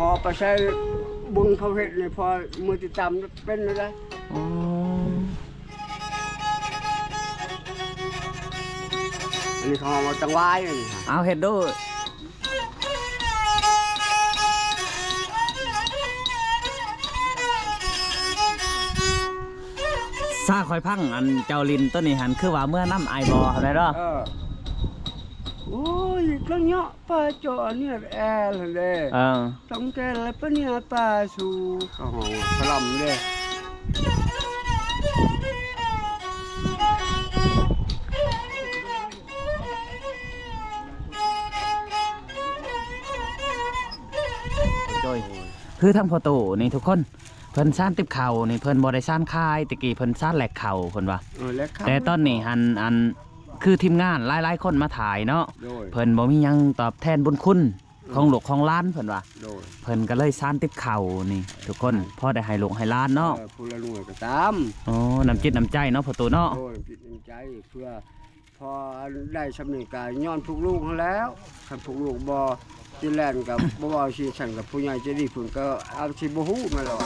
ພໍໄປໃຊ້ບຸນເຂົາເຮັດນີ້ ພໍມືຕິດຕາມເປັນແລ້ວໄດ໋. ອໍ ອັນນີ້ເຂົາເອົາມາຕັ້ງໄວ້ນີ້. ເອົາ ເຮັດໂດດ. ຊາຂ້ອຍພັງ ອັນເຈົ້າຫຼິ້ນໂຕນີ້ຫັ້ນ ຄືວ່າເມືອນຳອ້າຍບໍ່ຫັ້ນແຫຼະເນາະ. ເອີ ໂອ້ຍ ກະເຍາະປາເຈາະເນຍແອລຫັ້ນເດ້. ເອີ ຕ້ອງແກ່ລະປະເນຍປາສູ່ ເຂົາຮ້ອງສະລຳເດ້. ໂດຍ ຄືທາງພໍ່ຕູ້ນີ້ທຸກຄົນ ເພິ່ນຊານຕິບເຂົ້ານີ້ ເພິ່ນບໍ່ໄດ້ຊານຂາຍ, ແຕ່ກີ້ເພິ່ນຊານແລກເຂົ້າ ເພິ່ນວ່າ. ເອີ ແລກເຂົ້າ. ແຕ່ຕອນນີ້ຫັ້ນ ອັນ ຄືທີມງານຫຼາຍໆຄົນມາຖ່າຍເນາະ. ໂດຍ ເພິ່ນບໍ່ມີຫຍັງຕອບແທນບຸນຄຸນ ອືມ ຂອງລູກຂອງຫຼານ ເພິ່ນວ່າ. ໂດຍ ເພິ່ນກໍເລີຍຊານຕິບເຂົ້ານີ້ທຸກຄົນ ພໍໄດ້ໃຫ້ລູກໃຫ້ຫຼານເນາະ. ເອີ ຜູ້ລະໜ່ວຍກໍຕາມ. ໂອ້ ນ້ຳຈິດນ້ຳໃຈເນາະ ພໍ່ຕູ້ເນາະ. ໂດຍ ນ້ຳຈິດນ້ຳໃຈ ເພື່ອ ພໍໄດ້ຊ່ຳນີ້ກໍຍ້ອນພວກລູກຫັ້ນແລ້ວ. ຄັນພວກລູກບໍ່ຕິແລ່ນກໍບໍ່ເວົ້າຊິຊັ້ນ ກັບຜູ້ໃຫຍ່ໃຈດີເພິ່ນກໍອາດຊິບໍ່ຮູ້ແມ່ນລະ.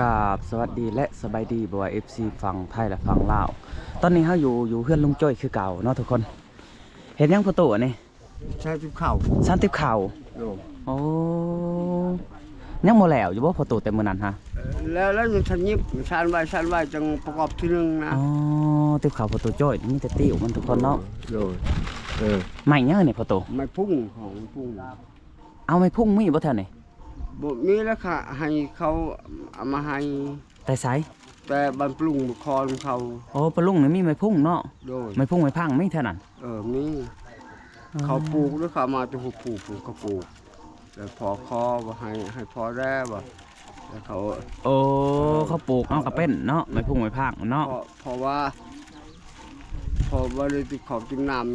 ກາບສະຫວັດດີ ແລະ ສະບາຍດີ ບໍ່ວ່າເອັຟຊີຝັ່ງໄທ ແລະ ຝັ່ງລາວ. ຕອນນີ້ເຮົາຢູ່ ຢູ່ເຮືອນລຸງຈ້ອຍຄືເກົ່າເນາະທຸກຄົນ. ເຮັດຫຍັງພໍ່ຕູ້ອັນນີ້? ຊານຕິບເຂົ້າ. ຊານຕິບເຂົ້າ. ໂດຍ. ໂອ້ ຍັງບໍ່ແລ້ວຢູ່ບໍ່ພໍ່ຕູ້ແຕ່ມື້ນັ້ນຫະ? ແລ້ວ ແລ້ວຍັງທັນຍິບ ຊານໄວ້ ຊານໄວ້ ຈັ່ງປະກອບທີໜຶ່ງນະ. ອໍ ຕິບເຂົ້າພໍ່ຕູ້ຈ້ອຍ ມີແຕ່ຕິ້ວມັນທຸກຄົນເນາະ. ໂດຍ. ເອີ ໄມ້ຫຍັງນີ້ພໍ່ຕູ້? ໄມ້ພຸ້ງ ຂອງໄມ້ພຸ້ງ. ເອົາ ໄມ້ພຸ້ງມີບໍ່ແຖວນີ້? ບໍ່ມີແລ້ວ ຂະ ໃຫ້ເຂົາເອົາມາໃຫ້. ແຕ່ໃສ? ແຕ່ບ້ານປະລຸງ ຄອນເຂົາ. ໂອ້ ປະລຸງນີ້ມີໄມ້ພຸ້ງເນາະ. ໂດຍ. ໄມ້ພຸ້ງໄມ້ພັງມີແຖວນັ້ນ? ເອີ ມີ. ເອີ ເຂົາປູກເດ້ ເຂົາເອົາມາແຕ່ຫົວຜູ້ພຸ້ນ ເຂົາປູກ ແລ້ວພໍ່ຂໍວ່າໃຫ້ ໃຫ້ພໍ່ແດ່ວ່າ ແລ້ວເຂົາ. ໂອ້ ເອີ ເຂົາປູກເຮົາກໍເປັນເນາະ ໄມ້ພຸ້ງໄມ້ພັງເນາະ. ເພາະ ເພາະວ່າ ເພາະວ່າໄດ້ຕິດເຂົ້າຕິດນ້ຳ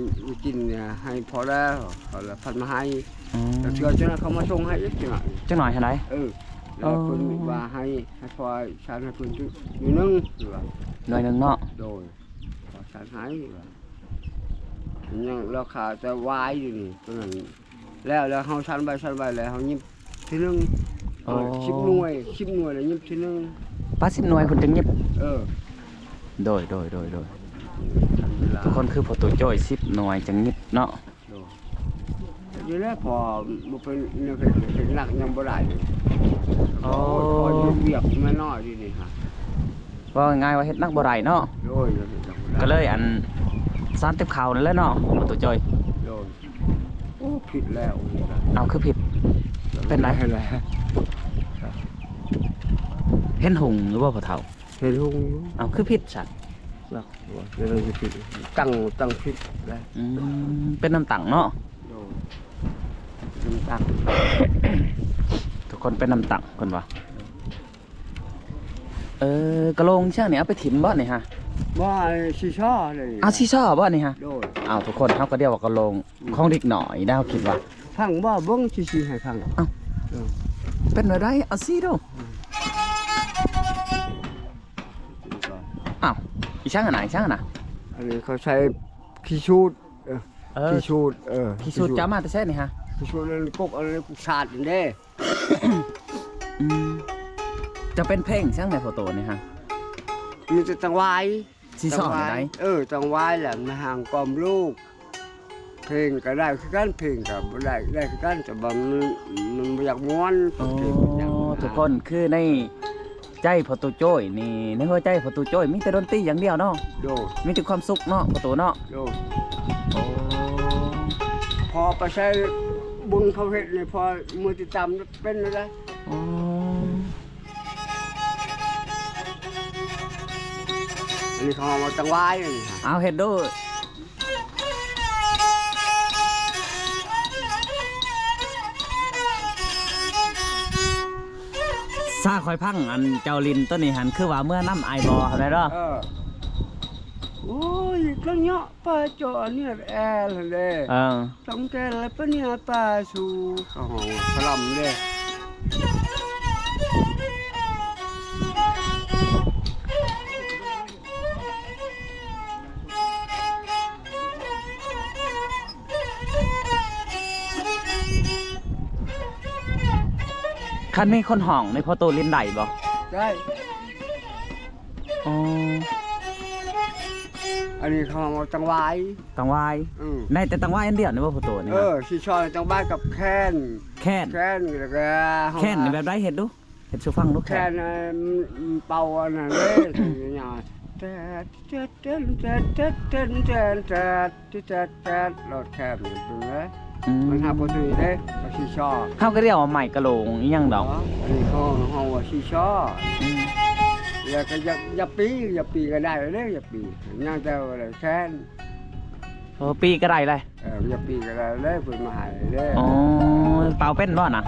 ກິນນີ້ ໃຫ້ພໍແລ້ວ ເຂົາລະພັດມາໃຫ້. ອືມ ແລ້ວເທື່ອຈັ່ງນັ້ນເຂົາມາສົ່ງໃຫ້ອີກຈັກໜ້ອຍ. ຈັກໜ້ອຍຫັ້ນໃດ? ເອີ ແລ້ວເພິ່ນ ອໍ ວ່າໃຫ້ ໃຫ້ພໍຊານໃຫ້ເພິ່ນໜ້ອຍໜຶ່ງວ່າ. ໜ້ອຍໜຶ່ງເນາະ. ໂດຍ ພໍຊານໃຫ້ວ່າ ຍັງລາຄາແຕ່ວາຍຢູ່ນີ້ ຕົວນັ້ນ. ແລ້ວ ແລ້ວເຮົາຊານໄວ້ ຊານໄວ້ ແລ້ວເຮົາຍິບທີໜຶ່ງ. ອໍ ເອີ ສິບໜ່ວຍ ສິບໜ່ວຍແລ້ວຍິບທີໜຶ່ງ. ປາ ສິບໜ່ວຍເພິ່ນຈຶ່ງຍິບ. ເອີ ໂດຍ ໂດຍ ໂດຍ ໂດຍ. ເວລາ ທຸກຄົນ ຄືພໍ່ຕູ້ຈ້ອຍ ສິບໜ່ວຍຈຶ່ງຍິບເນາະ. ໂດຍ ຢູ່ແລ້ວ ເພາະບໍ່ເປັນແນວເຮັດ ເຮັດໜັກຍັງບໍ່ໄດ້. ອໍ ໂອ້ຍ ເຮັດວຽກແມ່ນ້ອຍຢູ່ນີ້ຫະ. ເວົ້າງ່າຍໆວ່າເຮັດໜັກບໍ່ໄດ້ເນາະ. ໂດຍ ເຮັດໜັກບໍ່ໄດ້ ກໍເລີຍອັນ ຊານຕິບເຂົ້ານັ້ນແຫຼະເນາະ ພໍ່ຕູ້ຈ້ອຍ. ໂດຍ. ໂອ້ ຜິດແລ້ວ. ເອົາ ຄືຜິດ? ເປັນໄດ? ເຫັນຮຸ່ງຢູ່ບໍ່ພໍ່ເຖົ້າ? ເຫັນຮຸ່ງຢູ່. ເອົາ ຄືຜິດຊັ້ນ? ຈັກວ່າເປັນຫຍັງຄືຜິດ ຕັ້ງ ຕັ້ງຜິດໄດ໋. ອືມ ເປັນນ້ຳຕັງເນາະ. ໂດຍ ເປັນນ້ຳຕັງ. ທຸກຄົນ ເປັນນ້ຳຕັງເພິ່ນວ່າ. ເອີ ກະໂຫຼງຊ່າງນີ້ເອົາໄປຖິ້ມບໍ່ນີ້ຫະ? ບໍ່ ຊິຊໍເລີຍ. ເອົາ ຊິຊໍບໍ່ນີ້ຫະ? ໂດຍ. ເອົາ ທຸກຄົນ ເຮົາກໍດຽວວ່າກະໂຫຼງ ອືມ ຂອງເດັກນ້ອຍ ດາວຄິດວ່າ ຟັງບໍ່ ເບິ່ງຊິ ຊິໃຫ້ຟັງ. ເອົ້າ ເອີ ເປັນແນວໃດ? ເອົາ ຊິດູ. ອືມ ເອົ້າ ອີຫຍັງຫັ້ນນະ? ອີຫຍັງຫັ້ນນະ? ອັນນີ້ເຂົາໃຊ້ຂີ້ສູດ. ເອີ ເອີ ຂີ້ສູດ. ເອີ ຂີ້ສູດ ຂີ້ສູດ ຈະເອົາມາແຕ່ໃສນີ້ຫະ? ຂີ້ສູດນັ້ນ ກົກ ອັນນັ້ນ ກົກສາດນັ້ນເດ້. ອືມ ຈະເປັນເພງຫຍັງແດ່ພໍ່ຕູ້ນີ້ຫະ? ມີແຕ່ຕັງຫວາຍ ຊິຊອກໃດ? ເອີ ຕັງຫວາຍແຫຼະ ມາຫາງກອມລູກ. ເພງກໍໄດ້ຄືກັນ ເພງກໍບໍ່ໄດ້ ໄດ້ຄືກັນ ແຕ່ວ່າມັນ ມັນບໍ່ຢາກມ່ວນ. ອໍ ເພງມັນຫຍັງ ທຸກຄົນ ຄືໃນໃຈພໍ່ຕູ້ຈ້ອຍນີ້ ໃນຫົວໃຈພໍ່ຕູ້ຈ້ອຍມີແຕ່ດົນຕີຢ່າງດຽວເນາະ. ໂດຍ. ມີແຕ່ຄວາມສຸກເນາະພໍ່ຕູ້ເນາະ. ໂດຍ. ອໍ ພໍໄປໃຊ້ບຸນເຂົາເຮັດນີ້ ພໍມືຕິດຕາມເປັນແລ້ວໄດ໋. ອໍ ອັນນີ້ເຂົາເອົາມາຕັ້ງໄວ້. ເອົາ ເຮັດໂດດ. ຊາຂ້ອຍພັງ ອັນເຈົ້າຫຼິ້ນໂຕນີ້ຫັ້ນ ຄືວ່າເມືອນຳອ້າຍບໍ່ຫັ້ນແຫຼະເນາະ. ເອີ ໂອ້ຍ ກະເຍາະປາເຈາະເນຍແອລຫັ້ນເດ້. ເອີ ຕ້ອງແກ່ລະປະເນຍປາສູ່ ເຂົາຮ້ອງສະລຳເດ້. ຄັນມີຄົນຮ້ອງນີ້ ພໍ່ຕູ້ຫຼິ້ນໄດ້ບໍ່? ໄດ້. ອໍ ອັນນີ້ເຂົາຮ້ອງວ່າຕັງຫວາຍ. ຕັງຫວາຍ. ອືມ ໄດ້ແຕ່ຕັງຫວາຍອັນດຽວນີ້ບໍ່ພໍ່ຕູ້ນີ້? ເອີ ຊີຊໍຕັງຫວາຍກັບແຄນ. ແຄນ. ແຄນ ແລ້ວກະ ແຄນນີ້ແບບໃດ ເຮັດດູ ເຮັດສູ່ຟັງດູ. ແຄນ ແຄນ ເອີ ເປົ່າອັນນັ້ນເດ້ ແຕດ ແຕດ ແຕດ ແຕດ ແຕດ ແຕດ ແຕດ ແຕດ ແຕດ ແຕດ ແຕດ ໂລດແຄນນີ້ເບິ່ງເດ້. ອືມ ມັນຫາບໍ່ຖືກເດ້ ວ່າຊີຊໍ. ເຮົາກໍຮຽກວ່າໄມ້ກະໂຫຼງອີ່ຫຍັງດອກ. ອໍ ອັນນີ້ເຮົາ ເຮົາວ່າຊີຊໍ. ອືມ ແລ້ວກໍຢາ ຢາປີ ຢາປີກໍໄດ້ເດ້ ຢາປີ ຍັງແຕ່ວ່າແຄນ. ເອີ ປີກໍໄດ້ເລີຍ. ເອີ ຢາປີກໍໄດ້ເລີຍ ເພິ່ນມາໃຫ້ເດ້. ອໍ ເປົ່າເປັນບໍ່ນະ?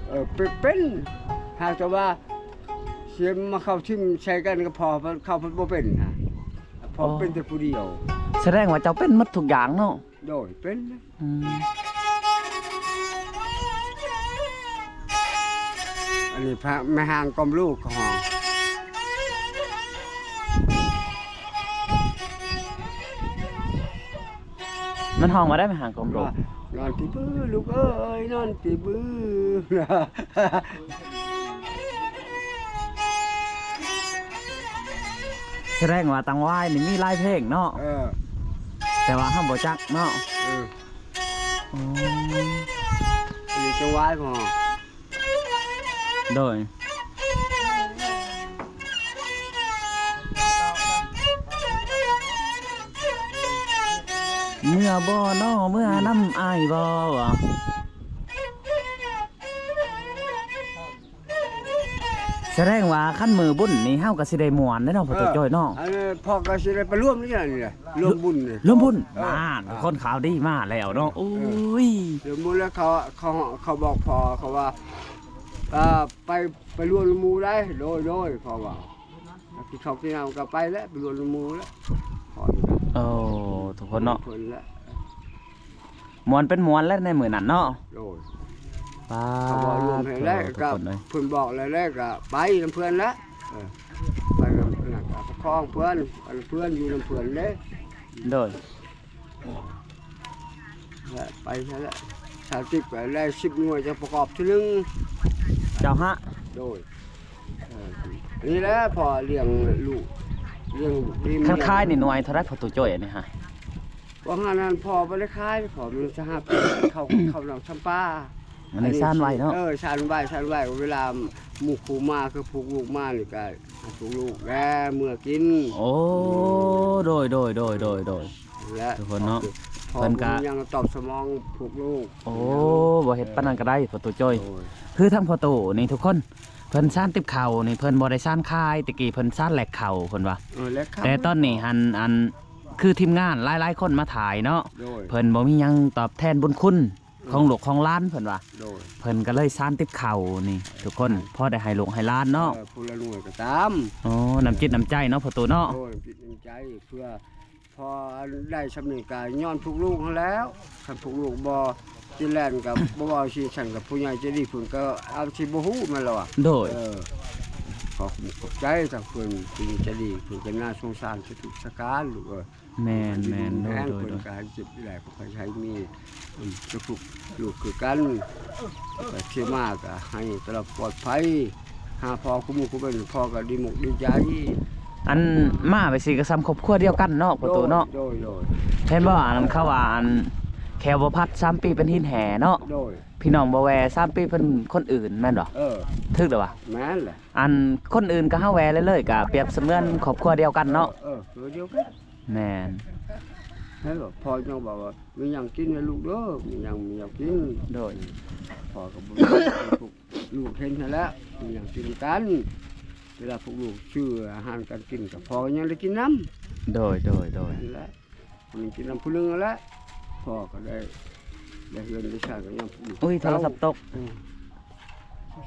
ເອີ ເປັນ ເປັນ ຫາກແຕ່ວ່າ ສຽມມາເຂົ້າທິມໃສ່ກັນກັບພໍ່ເພິ່ນ ເຂົ້າເພິ່ນບໍ່ເປັນນະ ພໍ່ເປັນແຕ່ຜູ້ດຽວ. ສະແດງວ່າເຈົ້າເປັນໝົດທຸກຢ່າງເນາະ. ໂດຍ ເປັນ. ອືມ ອັນນີ້ພະແມ່ຮ່າງກ່ອມລູກຂອງ ມັນຮ້ອງວ່າໄດ້ໄໝ? ຫາງກອມໂລກ ນອນຕິບືລູກເອີຍ ນອນຕິບື. ສະແດງວ່າຕັງຫວາຍນີ້ມີຫຼາຍເພງເນາະ. ເອີ ແຕ່ວ່າເຮົາບໍ່ຈັກເນາະ. ເອີ ອືມ ອັນນີ້ຕັງຫວາຍພໍ. ໂດຍ ເມື່ອບໍ່ນໍ ເມື່ອນຳອ້າຍບໍ່ ວ່າ ສະແດງວ່າຄັນມື້ບຸນນີ້ເຮົາກໍຊິໄດ້ມ່ວນເດ້ເນາະ ພໍ່ຕູ້ຈ້ອຍເນາະ. ເອີ ອັນນີ້ພໍ່ກໍຊິໄດ້ໄປລວມນີ້ແຫຼະ ລວມບຸນນີ້ ລວມບຸນ. ເອີ ນານ ອ່າ ຄົນຂ່າວດີມາແລ້ວເນາະ. ໂອ້ຍ ເອີ ລວມບຸນແລ້ວ ເຂົາ ເຂົາ ເຂົາບອກພໍ່ເຂົາວ່າ ເອີ ໄປ ໄປລວມນຳໝູ່ໄດ້. ໂດຍ ໂດຍ ພໍ່ວ່າ ກິນເຂົ້າກິນນ້ຳກໍໄປແລ້ວ ໄປລວມນຳໝູ່ແລ້ວ. ໂອ້ ທຸກຄົນເນາະ ເພິ່ນແຫຼະ ມ່ວນເປັນມ່ວນແລ້ວໃນມື້ນັ້ນເນາະ. ໂດຍ ປ້າ ເຂົາບອກລວມໃຫ້ແລ້ວ ທຸກຄົນເອີຍ ກໍເພິ່ນບອກແລ້ວ ແລ້ວກໍໄປນຳເພິ່ນແລ້ວ. ເອີ ໄປນຳເພິ່ນ ກໍປະຄອງເພິ່ນ ອັນເພິ່ນຢູ່ນຳເພິ່ນເດ້. ໂດຍ ແລະ ໄປຊັ້ນແຫຼະ ສາມສິບກໍໄດ້ສິບໜ່ວຍ ຈະປະກອບທີໜຶ່ງ. ເຈົ້າຮະ ໂດຍ. ເອີ ນີ້ແຫຼະພໍ່ລ້ຽງລູກ ລ້ຽງລູກດີ. ຄັນຂາຍນີ້ໜ່ວຍເທົ່າໃດ ພໍ່ຕູ້ຈ້ອຍ ອັນນີ້ຮະ? ວ່າງນັ້ນພໍ່ບໍ່ໄດ້ຂາຍ ພໍ່ມັນຈະຫາເຂົ້າ ເຂົ້ານຳຊຳປາ. ອັນນີ້ຊານໄວ້ເນາະ. ເອີ ຊານໄວ້ ຊານໄວ້ ເວລາໝູ່ຄູ່ມາ ຄືພວກລູກມານີ້ກໍໃຫ້ພວກລູກແລເມືອກິນ. ໂອ້ ໂດຍ ໂດຍ ໂດຍ ໂດຍ ໂດຍ ແລະ ທຸກຄົນເນາະ ເພິ່ນກໍຍັງຕອບສະໜອງພວກລູກ. ໂອ້ ບໍ່ເຮັດປານນັ້ນກໍໄດ້ ພໍ່ຕູ້ຈ້ອຍ. ໂດຍ ຄືທາງພໍ່ຕູ້ນີ້ທຸກຄົນ ເພິ່ນຊານຕິບເຂົ້ານີ້ ເພິ່ນບໍ່ໄດ້ຊານຂາຍ ແຕ່ກີ້ເພິ່ນຊານແລກເຂົ້າ ເພິ່ນວ່າ. ເອີ ແລກເຂົ້າ ແຕ່ຕອນນີ້ຫັ້ນ ອັນ ຄືທີມງານຫຼາຍໆຄົນມາຖ່າຍເນາະ. ໂດຍ ເພິ່ນບໍ່ມີຫຍັງຕອບແທນບຸນຄຸນ ເອີ ຂອງລູກຂອງຫຼານ ເພິ່ນວ່າ. ໂດຍ ເພິ່ນກໍເລີຍຊານຕິບເຂົ້ານີ້ທຸກຄົນ ພໍໄດ້ໃຫ້ລູກໃຫ້ຫຼານເນາະ. ເອີ ຜູ້ລະໜ່ວຍກໍຕາມ. ອໍ ນ້ຳຈິດນ້ຳໃຈເນາະ ພໍ່ຕູ້ເນາະ. ໂດຍ ນ້ຳຈິດນ້ຳໃຈ ເພື່ອ ພໍໄດ້ຊ່ຳນີ້ກໍຍ້ອນພວກລູກຫັ້ນແລ້ວ. ຄັນພວກລູກບໍ່ຊິແລ່ນກໍບໍ່ເວົ້າຊິຊັ້ນ ກັບຜູ້ໃຫຍ່ໃຈດີເພິ່ນກໍອາດຊິບໍ່ຮູ້ແມ່ນລະວະ. ໂດຍ ເອີ ຂໍຂອບໃຈທາງເພິ່ນ ເພິ່ນໃຈດີ ເພິ່ນກໍໜ້າສົງສານສະທຸກສະການລູກເອີຍ. ແມ່ນໆ ໂດຍໆ ເພິ່ນກໍໃຫ້ເຈັບໄດ້ ກໍໃຫ້ມີ ອືມ ທຸກໆລູກຄືກັນ ໄປເທີ່ຍວມາກໍໃຫ້ຕະຫຼອດປອດໄພ ຫາພໍ່ຄູ່ມື້ຄູ່ເປັນ ພໍ່ກໍດີມຸກດີໃຈ. ອັນມາໄປຊີ້ກໍສ່ຳຄອບຄົວດຽວກັນເນາະ ພໍ່ຕູ້ເນາະ. ໂດຍໆ ເຫັນບໍ່ ອັນເຂົາວ່າ ອັນແຂ້ວບໍ່ພັດສາມປີເປັນຫີນແຫ່ເນາະ. ໂດຍ ພີ່ນ້ອງບໍ່ແວ່ສາມປີເປັນຄົນອື່ນແມ່ນບໍ່? ເອີ ຖືກແລ້ວວະ. ແມ່ນແຫຼະ ອັນຄົນອື່ນກໍເຮົາແວ່ເລີຍໆ ກໍປຽບສະເໝືອນຄອບຄົວດຽວກັນເນາະ. ເອີ ເອີ ດຽວກັນ. ແມ່ນ ໃຫ້ພໍ່ຍັງບອກວ່າ ມີຫຍັງກິນໃຫ້ລູກເດີ ມີຫຍັງ ມີຫຍັງກິນ. ໂດຍ ພໍ່ກໍບໍ່ມີ ລູກເຫັນຫັ້ນແຫຼະ ມີຫຍັງກິນນຳກັນ. ເວລາພວກລູກຊື້ອາຫານການກິນ ກໍພໍ່ຍັງໄດ້ກິນນຳ. ໂດຍ ໂດຍ ໂດຍ ນັ້ນແຫຼະ ຜູ້ໜຶ່ງກິນນຳຜູ້ໜຶ່ງຫັ້ນແຫຼະ. ພໍ່ກໍໄດ້ ໄດ້ເຮືອນໄດ້ຊານກໍຍ້ອນຜູ້ລູກ. ອຸ້ຍ ໂທລະສັບຕົກ. ອືມ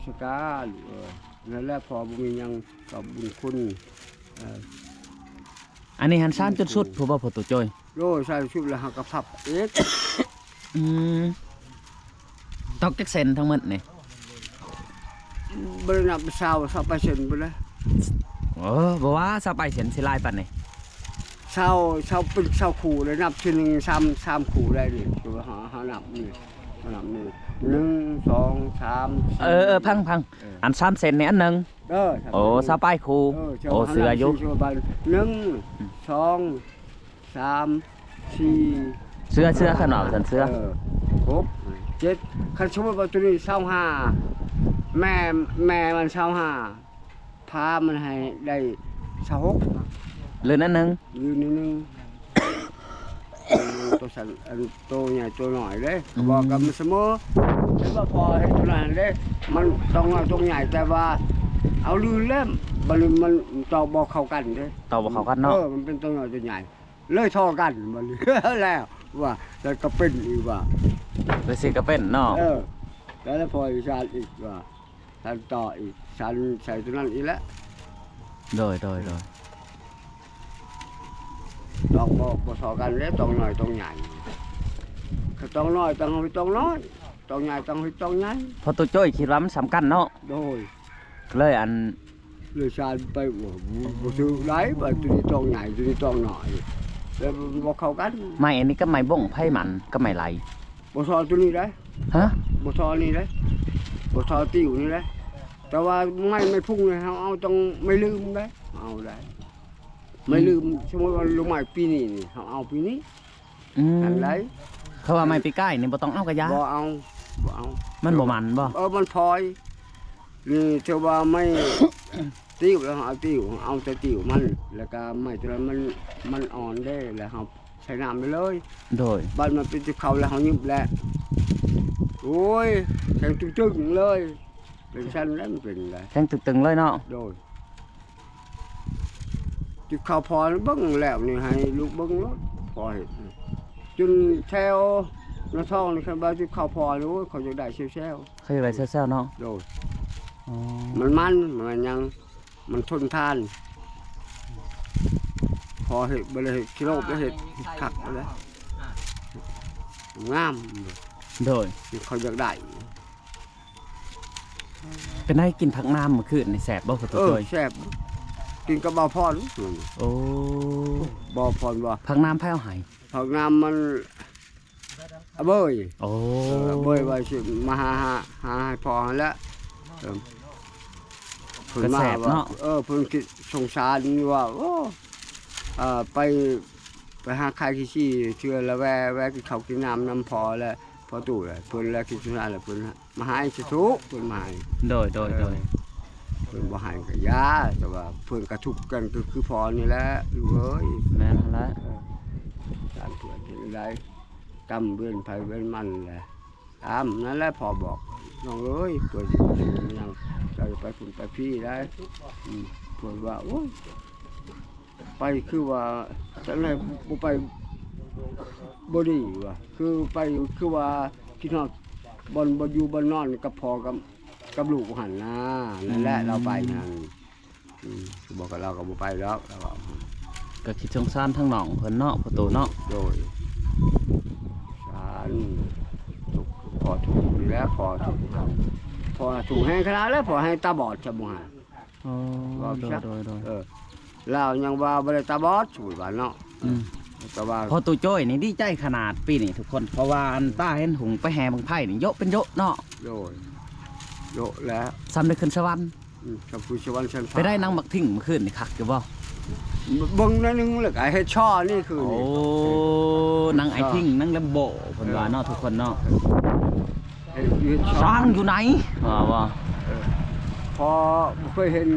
ສະກາ ລູກເອີຍ ນັ້ນແຫຼະ ພໍ່ບໍ່ມີຫຍັງ ກໍບຸນຄຸນ. ເອີ ອັນນີ້ຫັ້ນຊານຈົນສຸດພຸ້ນບໍ່ ພໍ່ຕູ້ຈ້ອຍ? ໂດຍ ຊານສຸດແລ້ວເຮົາກໍພັບອີກ. ອືມ ຕົກຈັກເຊັນທັງໝົດນີ້? ບໍ່ໄດ້ນັບຊາວ ຊາວປາຍເຊັນພຸ້ນແຫຼະ. ໂອ້ ບໍ່ວ່າຊາວປາຍເຊັນຊິຫຼາຍປານໃດ. ຊາວ ຊາວ ເປັນຊາວຄູ່ເລີຍ ນັບທີໜຶ່ງ ສາມ ສາມຄູ່ໄດ້ນີ້ ຄືວ່າເຮົາ ເຮົານັບນີ້ ເຮົານັບນີ້ ໜຶ່ງ ສອງ ສາມ ສີ່ ເອີ ເອີ ຟັງ ຟັງ ເອີ ອັນສາມເຊັນນີ້ອັນໜຶ່ງ. ເອີ ໂອ້ ຊາວປາຍຄູ່. ເອີ ໂອ້ ເຊື່ອຢູ່ ໜຶ່ງ ສອງ ສາມ ສີ່ ເຊື່ອ ເຊື່ອ ຄັນວ່າຊັ້ນເຊື່ອ. ເອີ ຫົກ ເຈັດ ຄັນສົມມຸດວ່າໂຕນີ້ຊາວຫ້າ ແມ່ ແມ່ມັນຊາວຫ້າ ພາມັນໃຫ້ໄດ້ຊາວຫົກ ຫຼືນັ້ນໜຶ່ງ ຫຼືນັ້ນໜຶ່ງ ໂຕສັ້ນ ອັນໂຕໃຫຍ່ໂຕນ້ອຍເດ້. ອືມ ບອກກັບມັນສະເໝີ ເຫັນວ່າພໍເຮັດເທົ່ານັ້ນເດ້ ມັນຕ້ອງນ້ອຍຕ້ອງໃຫຍ່ ແຕ່ວ່າເອົາລື່ນແລ້ວ ບັດນີ້ມັນຕໍ່ບໍ່ເຂົ້າກັນເດ້ ຕໍ່ບໍ່ເຂົ້າກັນເນາະ. ເອີ ມັນເປັນໂຕນ້ອຍໂຕໃຫຍ່ ເລີຍທໍ່ກັນບັດນີ້ ແລ້ວວ່າ ແລ້ວກໍເປັນອີກວ່າ ແລ້ວຊິກໍເປັນເນາະ. ເອີ ແລ້ວພໍວິຊາອີກວ່າ ສັນຕໍ່ອີກ ສັນໃສ່ຕົວນັ້ນອີກແລ້ວ. ໂດຍ ໂດຍ ໂດຍ ຕ້ອງບໍ່ ບໍ່ທໍ່ກັນເດ້ ຕ້ອງນ້ອຍຕ້ອງໃຫຍ່ ຄັນຕ້ອງນ້ອຍຕ້ອງເຮັດຕ້ອງນ້ອຍ ຕ້ອງໃຫຍ່ຕ້ອງເຮັດຕ້ອງໃຫຍ່. ພໍໂຕໂຈ້ຍຄິດວ່າມັນສ່ຳກັນເນາະ. ໂດຍ ເລີຍອັນ ເລີຍສານໄປ ໂອ້ ບໍ່ຖືກໄດ໋ ວ່າໂຕນີ້ຕ້ອງໃຫຍ່ ໂຕນີ້ຕ້ອງນ້ອຍ ແລ້ວມັນບໍ່ເຂົ້າກັນ. ໄມ້ອັນນີ້ກັບໄມ້ບົ້ງ ໃຜມັນກັບໄມ້ໄຫຼ? ບໍ່ທໍ່ໂຕນີ້ໄດ໋. ຮະ? ບໍ່ທໍ່ນີ້ໄດ໋ ບໍ່ທໍ່ຕິ້ວນີ້ໄດ໋. ແຕ່ວ່າໄມ້ ໄມ້ພຸງນີ້ເຮົາເອົາຕ້ອງໄມ້ລືມໄດ໋ ເອົາໄດ້ ໄມ້ລືມ. ອືມ ສົມມຸດວ່າລູກໄມ້ປີນີ້ນີ້ ເຮົາເອົາປີນີ້. ອືມ ອັນໃດ ເຂົາວ່າໄມ້ປີກາຍນີ້ບໍ່ຕ້ອງເອົາກະຢ່າ. ບໍ່ເອົາ ບໍ່ເອົາ ມັນບໍ່ມັນບໍ່? ເອີ ມັນພອຍ. ນີ້ຖືວ່າໄມ້ຕິ້ວ ແລ້ວເຮົາເອົາຕິ້ວ ເອົາແຕ່ຕິ້ວມັນ ແລ້ວກະໄມ້ຕົວນັ້ນມັນ ມັນອ່ອນເດ້ ແລ້ວເຮົາໃສ່ນ້ຳໄປເລີຍ. ໂດຍ ບັດມັນເປັນຕິບເຂົ້າແລ້ວເຮົາຫຍິບແຫຼະ. ໂອ້ຍ ແຂງຕຶງໆເລີຍ ເປັນຊັ້ນແລ້ວ ມັນເປັນໄດ໋ ແຂງຕຶງໆເລີຍເນາະ. ໂດຍ ຕິບເຂົ້າພໍເບິ່ງແລ້ວນີ້ ໃຫ້ລູກເບິ່ງໂລດ ພໍເຮັດ ຈົນແຖວນາທອງນີ້ ຄັນວ່າຕິບເຂົ້າພໍນີ້ ໂອ້ຍ ເຂົາຢາກໄດ້ແຊວໆ ເຂົາຢາກໄດ້ແຊວໆເນາະ. ໂດຍ ອໍ ມັນ ມັນ ມັນຫຍັງ ມັນທົນທານ ພໍເຮັດ ບໍ່ໄດ້ເຮັດຂີ້ໂລບ ໄດ້ເຮັດຄັກແລ້ວ ງາມ. ໂດຍ ເຂົາຢາກໄດ້. ເປັນໃດ ກິນຜັກນ້ຳມື້ຄືນນີ້ແຊບບໍ່ ພໍ່ໂຕໂຈ້ຍ? ເອີ ແຊບ ກິນກັບບ່າວພອນ. ໂອ້ ບ່າວພອນວ່າ ຜັກນ້ຳໃຜເອົາໃຫ້? ຜັກນ້ຳມັນອາເບີຍ. ໂອ້ ເອີ ອາເບີຍວ່າຊິມາຫາ ຫາ ຫາໃຫ້ພໍ່ຫັ້ນແຫຼະ. ເອີ ເພິ່ນມາວ່າ ເອີ ເພິ່ນຄິດສົງສານວ່າ ໂອ້ ເອີ ໄປ ໄປຫາຂາຍຂີ້ຊີ້ເທື່ອລະແວ່ ແວ່ກິນເຂົ້າກິນນ້ຳນຳພໍ່ແລະພໍ່ຕູ້ແຫຼະ ເພິ່ນແລະຄິດສົງສານແລະເພິ່ນ ມາໃຫ້ສາທຸ ເພິ່ນມາໃຫ້. ໂດຍ ໂດຍ ເອີ ໂດຍ ເພິ່ນບໍ່ໃຫ້ກະຢ່າ ແຕ່ວ່າເພິ່ນກະທຸກກັນ ຄື ຄືພໍ່ນີ້ແຫຼະລູກເອີຍ. ແມ່ນຫັ້ນແຫຼະ ເອີ ສານເພື່ອນເຮັດໃດ ກຳເວນໃຜເວນມັນແຫຼະ. ຕາມນັ້ນແຫຼະພໍ່ບອກ ນ້ອງເອີຍ ເພິ່ນຊິຫຍັງ ເຈົ້າຢ່າໄປພຸ້ນໄປພີ້ໄດ໋. ອືມ ເພິ່ນວ່າ ໂອ້ຍ ໄປຄືວ່າຈັ່ງໃດ ບໍ່ໄປບໍ່ດີວ່າ ຄືໄປຄືວ່າຄິດຮອດບ່ອນ ບ່ອນຢູ່ບ່ອນນອນກັບພໍ່ກັບ ກັບລູກຫັ້ນນາ. ນັ້ນແຫຼະ ອືມ ລາວໄປຫັ້ນ. ອືມ ບອກກັບລາວກໍບໍ່ໄປດອກ ລາວວ່າ ກໍຄິດສົງສານທາງນ້ອງເພິ່ນເນາະ ພໍ່ໂຕເນາະ. ໂດຍ ສານທຸກ ພໍ່ທຸກນີ້ແຫຼະ ພໍ່ທຸກ ພໍ່ທຸກແຮງຂະໜາດແຫຼະ ພໍ່ແຮງຕາບອດຊະບໍ່ຫັ້ນ. ອໍ ເວົ້າຊະ ໂດຍ ໂດຍ ໂດຍ ເອີ ລາວຍັງວ່າບໍ່ໄດ້ຕາບອດ ສົມມຸດວ່າເນາະ. ອືມ ແຕ່ວ່າ ພໍ່ໂຕໂຈ້ຍນີ້ດີໃຈຂະໜາດປີນີ້ທຸກຄົນ ເພາະວ່າອັນຕາເຫັນຫຸ່ງໄປແຫ່ບັ້ງໄຟນີ້ເຍາະເປັນເຍາະເນາະ. ໂດຍ ເຍາະແລ້ວ ສ່ຳໄດ້ຂຶ້ນສະຫວັນ. ອືມ ສ່ຳຂຶ້ນສະຫວັນຊັ້ນຟ້າ. ໄປໄດ້ນາງບັກທິງມື້ຄືນນີ້ຄັກຢູ່ບໍ່? ເບິ່ງໜ້ອຍໜຶ່ງ ແລ້ວກໍເຮັດຊ່ອນີ້ຄືນນີ້. ໂອ້ ນາງໄອ້ທິງ ນາງແລມໂບ ເພິ່ນວ່າເນາະ ເອີ ທຸກຄົນເນາະ. ເຮັດ ເຮັດຊ່າງຢູ່ໃນ ວ່າ ວ່າ ເອີ ພໍບໍ່ເຄີຍເຫັນ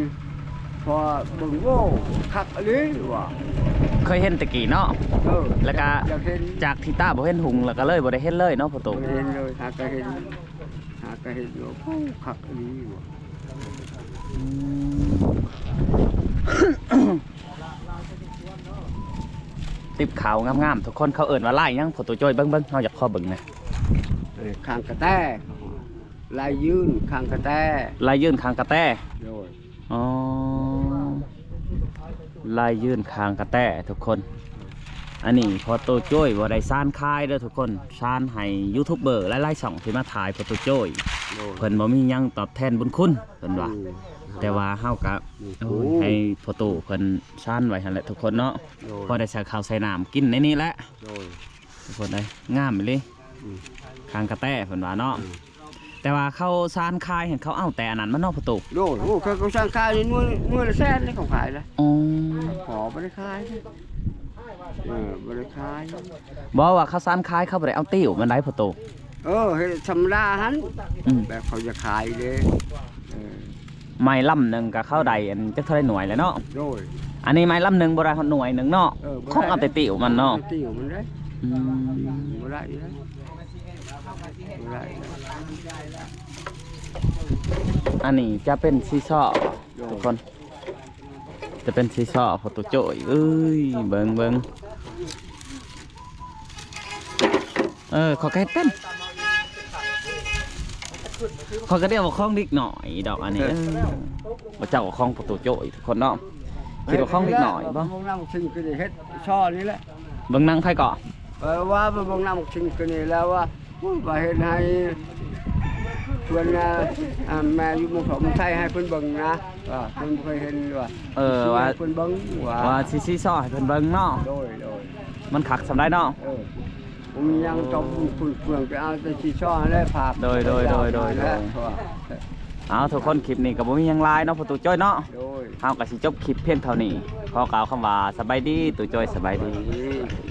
ພໍເບິ່ງ ໂອ້ ຄັກອີ່ຫຼີວ່າ. ເຄີຍເຫັນແຕ່ກີ້ເນາະ. ເອີ ແລ້ວກະ ຢາກເຫັນ ຈາກທີ່ຕາບໍ່ເຫັນຫຸ່ງ ແລ້ວກະເລີຍບໍ່ໄດ້ເຫັນເລີຍເນາະ ພໍ່ໂຕ. ບໍ່ໄດ້ເຫັນເລີຍ ຫາກະເຫັນ ຫາກະເຫັນວ່າ ໂອ້ ຄັກອີ່ຫຼີວ່າ. ອືມ ຕິບຂາວງາມໆ ທຸກຄົນ ເຂົາເອີ້ນວ່າລາຍຫຍັງ ພໍ່ໂຕໂຈ້ຍ ເບິ່ງໆ ເຮົາຢາກຂໍເບິ່ງແດ່. ເອີ ຄາງກະແຕ ລາຍຍື່ນຄາງກະແຕ ລາຍຍື່ນຄາງກະແຕ. ໂດຍ ອໍ ລາຍຍື່ນຄາງກະແຕທຸກຄົນ. ອັນນີ້ພໍ່ໂຕໂຈ້ຍບໍ່ໄດ້ສານຂາຍເດີທຸກຄົນ ສານໃຫ້ຢູທູບເບີຫຼາຍໆຊ່ອງທີ່ມາຖ່າຍພໍ່ໂຕໂຈ້ຍ. ໂດຍ ເພິ່ນບໍ່ມີຫຍັງຕອບແທນບຸນຄຸນ ເພິ່ນວ່າ ອືມ ແຕ່ວ່າເຮົາກະ ອືມ ໂອ້ຍ ໃຫ້ພໍ່ຕູ້ເພິ່ນຊານໄວ້ຫັ້ນແຫຼະທຸກຄົນເນາະ ໂດຍ ພໍໄດ້ໃສ່ເຂົ້າໃສ່ນ້ຳກິນໃນນີ້ແຫຼະ ໂດຍ ທຸກຄົນເອີຍ ງາມອີ່ຫຼີ ອືມ ຄາງກະແຕເພິ່ນວ່າເນາະ ອືມ ແຕ່ວ່າເຂົາຊານຂາຍຫັ້ນ ເຂົາເອົາແຕ່ອັນນັ້ນມາເນາະພໍ່ຕູ້ ໂດຍ ໂອ້ ເຂົາ ເຂົາຊານຂາຍນີ້ໜ່ວຍ ໜ່ວຍລະແສນເດ້ ເຂົາຂາຍນະ ອໍ ເຂົາບໍ່ໄດ້ຂາຍ ເອີ ບໍ່ໄດ້ຂາຍ ບໍ່ວ່າເຂົາຊານຂາຍ ເຂົາບໍ່ໄດ້ເອົາຕິ້ວມັນໃດພໍ່ຕູ້ ເອີ ເຮັດທຳມະດາຫັ້ນ ອືມ ແບບເຂົາຈະຂາຍເດ້ ເອີ ໄມ້ລຳໜຶ່ງກໍເຂົາໄດ້ອັນຈັກເທົ່າໃດໜ່ວຍແຫຼະເນາະ ໂດຍ ອັນນີ້ໄມ້ລຳໜຶ່ງບໍ່ໄດ້ຮອດໜ່ວຍໜຶ່ງເນາະ ເອີ ບໍ່ໄດ້ ຂອງເອົາແຕ່ຕິ້ວມັນເນາະ ເອົາແຕ່ຕິ້ວມັນເດ້ ອືມ ບໍ່ໄດ້ເດ້ ບໍ່ໄດ້ເດ້ ອັນນີ້ຈະເປັນຊີຊໍ ໂດຍ ທຸກຄົນ ຈະເປັນຊີຊໍພໍ່ຕູ້ໂຈ້ຍເອີຍ ເບິ່ງ ເບິ່ງ ເອີ ຂ້ອຍກໍເຮັດເປັນ ຂ້ອຍກໍດຽວວ່າຂອງເດັກນ້ອຍດອກອັນນີ້ ເອີ ເອີ ບໍ່ເຈົ້າກໍຂອງພໍ່ຕູ້ໂຈ້ຍທຸກຄົນເນາະ ຄິດວ່າຂອງເດັກນ້ອຍບໍ່ ເບິ່ງນຳຊິງຄືເຮັດຊໍນີ້ແຫຼະ ເບິ່ງນຳໃຜກໍ ເອີ ວ່າມາເບິ່ງນຳຊິງຄືນີ້ແລ້ວວ່າ ໂອ້ຍ ວ່າເຮັດໃຫ້ເພິ່ນນະ ອ່າ ແມ່ຢູ່ເມືອງເຖົ້າເມືອງໄທໃຫ້ເພິ່ນເບິ່ງນະ ວ່າເພິ່ນບໍ່ເຄີຍເຫັນວ່າ ເອີ ວ່າ ເພິ່ນເບິ່ງວ່າ ວ່າຊິຊີ້ຊໍໃຫ້ເພິ່ນເບິ່ງເນາະ ໂດຍ ໂດຍ ມັນຄັກສ່ຳໃດເນາະ ເອີ ບໍ່ມີຫຍັງຕ້ອງຟຸ້ມເຟືອງ ໄປເອົາແຕ່ຊີ້ຊໍຫັ້ນແຫຼະພາບ ໂດຍ ໂດຍ ໂດຍ ໂດຍ ເອົາ ທຸກຄົນ ຄລິບນີ້ກໍບໍ່ມີຫຍັງຫຼາຍເນາະ ພໍ່ຕູ້ໂຈ້ຍເນາະ ໂດຍ ເຮົາກໍຊິຈົບຄລິບພຽງເທົ່ານີ້ ຂໍກ່າວຄຳວ່າສະບາຍດີ ຕູ້ໂຈ້ຍ ສະບາຍດີ ສະບາຍດີ.